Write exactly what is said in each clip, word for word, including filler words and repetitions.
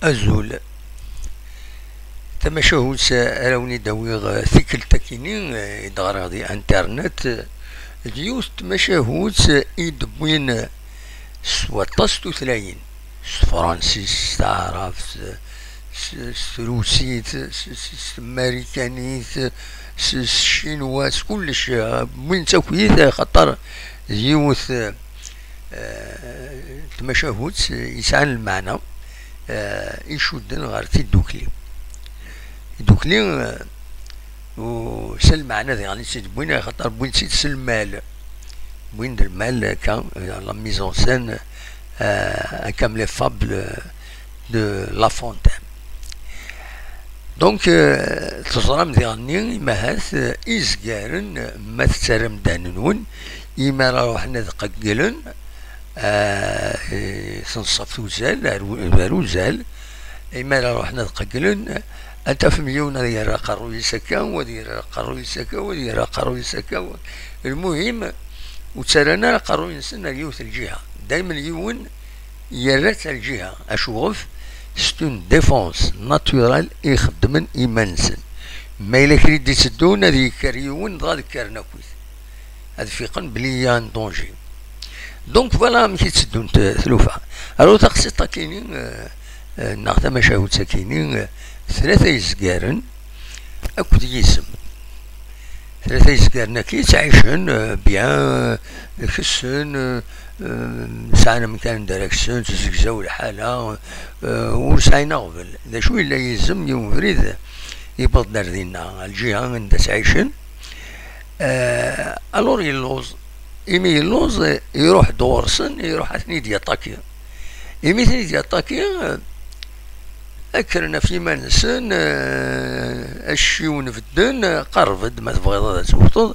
Azul. Tamacahut ara wen-id-awiɣ tikkelt akini i d-ɣriɣ di internet, d yiwet n tmacahut i d-wwin s waṭas tutlayin, s tefransist, s taɛrabt, s, s trusit, s, s, s temarikanit, s, s ccinwa, s kullec, wwin-tt akk-it, axaṭer d yiwet eh, tmacahut yesɛan lmeɛna, eh, icudden ɣer tiddukli. Tiddukli, eh, u s lmeɛna diɣen i tt-id-wwin, axaṭer wwin-tt-id s lmal. Wwin-d lmal akka, eh, la mise en scène, eh, comme les fables de La Fontaine. Donc, eh, teẓram diɣenni, imahat, eh, izgaren, eh, ma tettarram ddehn-nwen, imi ara ruḥen ad qegglen, eh, eh, tenṣabt uzal, ar u-, ar uzal, imi ara ruḥen ad qegglen, eh, ad tafem yiwen ad yerr aqerruy-is akka, wa ad yerr aqerruy-is akka, wa ad yerr aqerruy-is akka. Lmuhim, ur ttarran ara aqerruy-nsen ar yiwet lǧiha. Daymen yiwen yerra-tt ar lǧiha. Acuɣef? C'est une défense naturelle i ixeddmen iman-nsen. Ma yella kra i d-itteddun, ad yekker yiwen, dɣa ad kkren akkit. Ad fiqen belli y a un danger. Donc voilà amek i tteddunt, eh, tlufa. Alors taqsiṭ akini, eh, eh, neɣ tamacahut akini, eh, tlata yezgaren akked yizem. Tlata yezgaren akki ttɛicen, eh, bien, eh, kessen, eh, eh, sɛan amkan anda ara ksen, tezegzaw lḥala, eh, ur sɛin aɣbel. D acu yella yizem, yiwen ubrid, yewweḍ-d ar dinna, ar lǧiha anda ttɛicen. Eh, alors yelluẓ. Imi yelluẓ, eh, iruḥ-d ɣur-sen, iruḥ ad ten-id-yaṭaki. Imi ten-id-yaṭaki, eh, kkren ɣef yiman-nsen, eh, acciwen bedden, eh, qerreb-d ma tebɣiḍ ad twteḍ.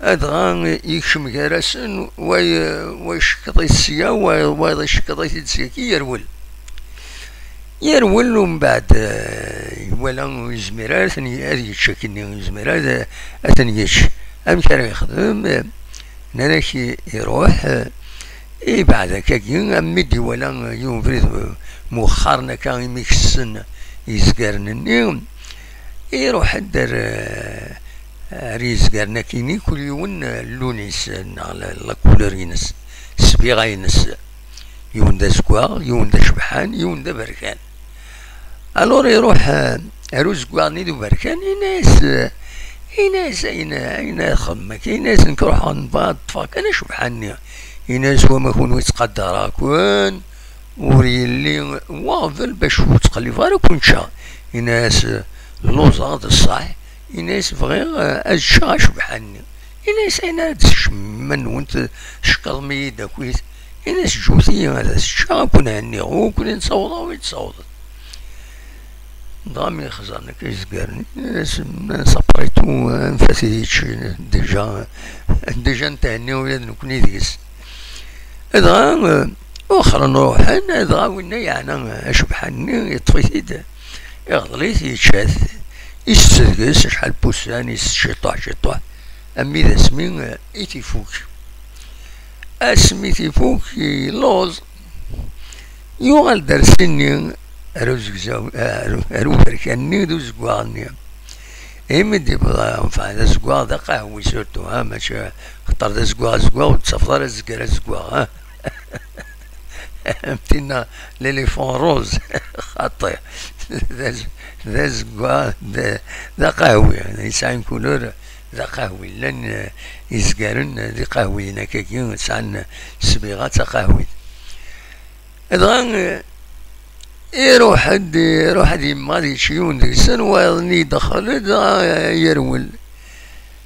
Adɣa yekcem gar-asen, wa, wa icekkeḍ-it sya, wa, wayeḍ icekkeḍ-it-id syaki, yerwel. Yerwel, umbeɛd, eh, iwala ur yezmir ara ad ten-, ad yečč akkenni, ur yezmir ara ad, ad ten-yečč. Amek ara yexdem? Nnan-ak i-, iruḥ, eh, ibeɛd akkagi, am mi d-iwala yiwen ubrid, eh, mwexxaren akka imi kessen izgaren-nni, iruḥ-d ar, eh, ar yizgaren akini, kul yiwen, eh, llun-is, eh, neɣ la, la couleur-ines, ssbiɣa-ines. Yiwen d azeggaɣ, yiwen d acebḥan, yiwen d aberkan. Alors iruḥ, eh, ar uzeggaɣ-nni d uberkan, ini-as, eh, ini-as ayen, ayen ara txedmem akka, ini-as nekk ruḥeɣ nebɣa ad ṭṭfeɣ kan acebḥan-nni. Ini-as wama kunwi ttqaddareɣ-ken, ur yelli waɣbel bac ur ttqellibeɣ ara ken-ččeɣ. Ini-as, eh, lluẓeɣ d ṣṣeḥ, ini-as bɣiɣ, eh, ad ččeɣ acebḥan-nni. Ini-as ayen ara d-teččem iman-nwen, tcekkḍem-iyi-d akkit. Ini-as ǧǧut-iyi ad as-ččeɣ, ad ken-henniɣ, ur ken-in-ssawḍeɣ ur yi-d-ssawḍet. Dɣa mi xeẓren akka izgaren, s après tout, anef-as ad yečč, déjà, déjà nethenni ula d nekkni deg-s. Dɣa, eh, wexxren ruḥen, dɣa winna yeɛna acebḥan-nni, yeṭṭef-it-id, iɣḍel-it, yečča-t, isett deg-s acḥal n wussan, isett ciṭuḥ, ciṭuḥ, armi d asmi, eh, i t-ifuk. Asmi t-ifuk, yelluẓ, yuɣal-d ar sin-nni, ar uzegzaw, ar, ar uberkan-nni d uzeggaɣ-nni. Imi d-yewweḍ, enfin, d azeggaɣ d aqahwi surtout, ha, mačči, xaṭer d azeggaɣ, azeggaɣ, ur d-tafeḍ ara azeggar azeggaɣ, ha. Am tinna, l'éléphant rose, xaṭi. D az-, d azeggaɣ, d, d aqahwi, yesɛa une couleur d aqahwi. Llan, eh, izgaren d iqahwiyen akkagi, sɛan ssbiɣa d taqahwit. Dɣa, eh, iruḥ-d, iruḥ-d yemma ad yečč yiwen deg-sen, wayeḍ-nni idexxel-d, dɣa, eh, yerwel.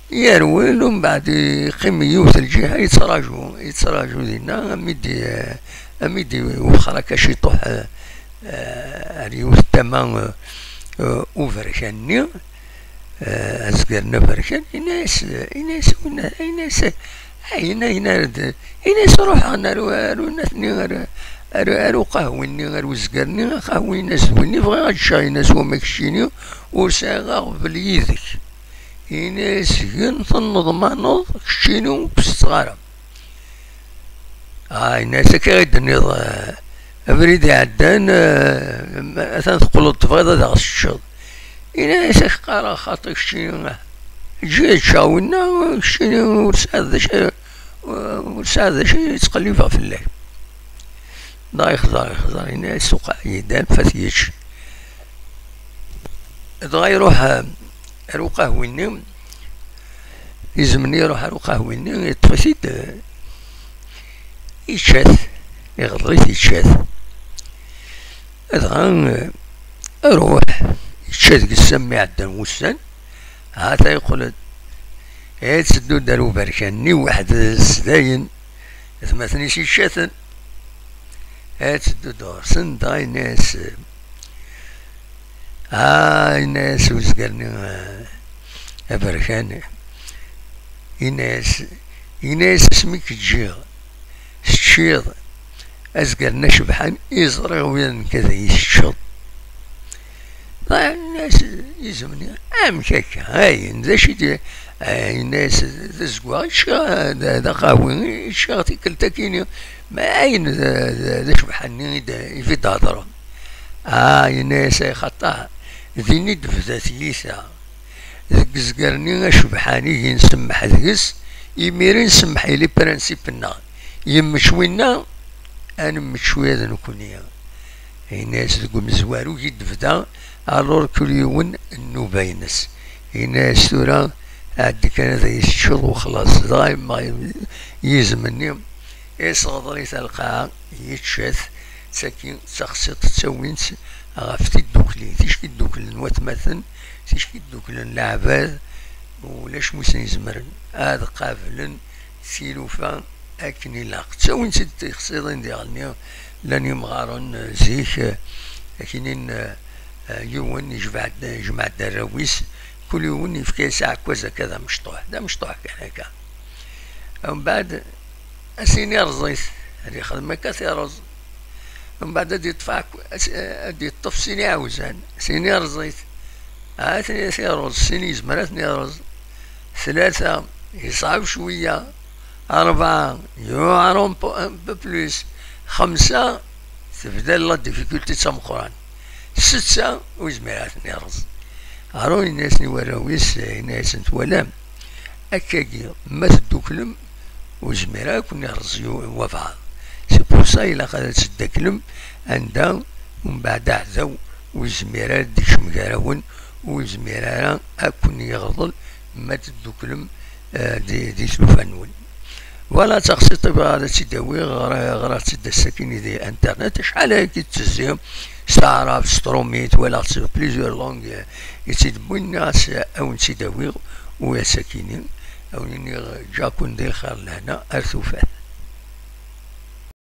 Yerwel, umbeɛd yeqqim yiwet lǧiha, yettraǧu, yettraǧu dinna, armi d-, armi d-iwexxer akka ciṭuḥ, eh, eh, ar yiwet tama, eh, eh, uberkan-nni, eh, azger n aberkan, yenna-yas, yenna-yas winna, yenna-yas, ayen, ayen ara d-, yenna-yas ruḥ ar, ar, ar, ar uqahwi-nni, ar uzger-nni, aqahwi-nni, yenna-yas d winni bɣiɣ ad ččeɣ, yenna-yas wama keččini ur sɛiɣ aɣbel yid-k. Ini-as gen tenneḍ maneḍ, keččini ur k-setteɣ ara. Ah, ini-as akka i d-tenniḍ, eh, Abrid iɛeddan, eh, atan teqqleḍ tebɣiḍ ad aɣ-teččeḍ. Ini-as, ak qqareɣ xaṭi, keččini, eǧǧ-iyi ad ččeɣ winna, keččini ur tesɛiḍ d acu, ur tesɛiḍ d acu i ttqellibeɣ fell-ak. Dɣa ixẓer, ixẓer, ini-as, tuqeɛ yid-, anef ad t-yečč. Dɣa iruḥ, eh, ar uqahwi-nni, izem-nni iruḥ ar uqahwi-nni, yeṭṭef-it-id, eh, yečča-t, iɣḍel-it, yečča-t. Dɣa, eh, iruḥ, yečča deg-s am mi ɛeddan wussan, ha-t-a yeqqel-d. Yetteddu-d ar uberkan-nni weḥd-s dayen, atmaten-is yečča-ten. Yetteddu-d ɣur-sen, dɣa yenna-yas, ah, yenna-yas uzger-nni, ah, aberkan, yenna-yas, yenna-yas, asmi k-ǧǧiɣ, teččiḍ azger-nni acebḥan, i ẓriɣ wi d nekk ad iyi-teččeḍ. Yenna-yas izem-nni, amek akka? Ayen, d acu i d-, yenna-yas, d azeggaɣ i ččiɣ, d, d aqehwi i ččiɣ tikkelt-agi-nni, ma ayen d, d, d acebḥan-nni i d, i d-thedreḍ? Ah, yenna-yas, ay xaṭer, din i d-tebda tyita. Deg uzger-nni acebḥan i nsemmeḥ deg-s, imir i nsemmeḥ i les principes-nneɣ. Yemmečč winna, ad nemmečč wiyaḍ nekkni. Yenna-yas deg umezwaru i d-tebda, alors kul yiwen nnuba-ines. Yenna-yas tura, ɛeddi kan ad iyi-teččeḍ u xlaṣ. Dɣa yemma yizem-nni, yesɣeḍer-it ar lqaɛa, yečča-t, d tagi d taxṣiṭ ttawin-tt ɣef tiddukli. Ticki dduklen watmaten, ticki dduklen leɛbad, ulac wi sen-izemren ad qablen tilufa akken ilaq. Ttawin-tt-id tixṣiḍin diɣen-nni, llan yimɣaren, eh, zik, eh, akinin, eh, eh, yiwen yejmeɛ-d, yejmeɛ-d arraw-is, kul yiwen yefka-yas aɛekkaz akka d amecṭuḥ, d amecṭuḥ kan akka. Mbeɛd, ad s-yini rẓ-it, ad yexdem akka tireẓ. Mbeɛd ad yeṭṭef aɛekk-, ad s-, ad yeṭṭef sin iɛewzan, ad s-yini rẓ-it. Ad ten-, ad t-ireẓ, sin yezmer ad ten-ireẓ. Tlata, yeṣɛeb cwiya. Rebɛa, yuɛer un peu, un peu plus. Xemsa, tebda la difficulté d tameqqrant. Setta, ur yezmir ara ad ten-ireẓ. Aṛun yenna-yasen i warraw-is, yenna-yasen, twalam, akkagi, ma tedduklem, ur yezmir ara ad ken-ireẓ yu-, wabɛaḍ. C'est pour ça, ilaq ad teddaklem anda, umbeɛd aɛdaw, ur yezmir ara ad d-ikcem gar-awen, ur yezmir ara ad ken-iɣḍel ma tedduklem, eh, di, di tlufa-nwen. Voilà, d taxṣiṭ i bɣiɣ ad tt-id-awiɣ, ɣra-, ɣriɣ-tt-id ass-akini di internet, acḥal ayagi d-tezzi, s taɛrabt, s trumit, walaɣ-tt plusieurs langues, eh, i tt-id-wwin, nniɣ-as, eh, ad wen-tt-id-awiɣ, u ass-akini, ad wen-iniɣ, ǧǧiɣ-ken di lxir lehna, ar tufat.